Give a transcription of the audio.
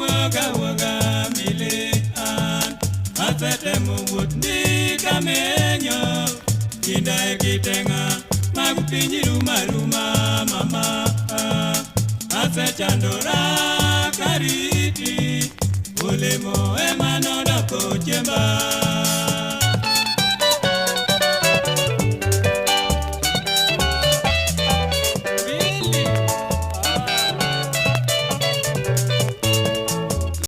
Wuog awuoga mili an asetemo wuoth ndi kamenyo kinda e kitenga mag piny ruma ruma mama asechandora kariti olemo ema nodoko chiemba.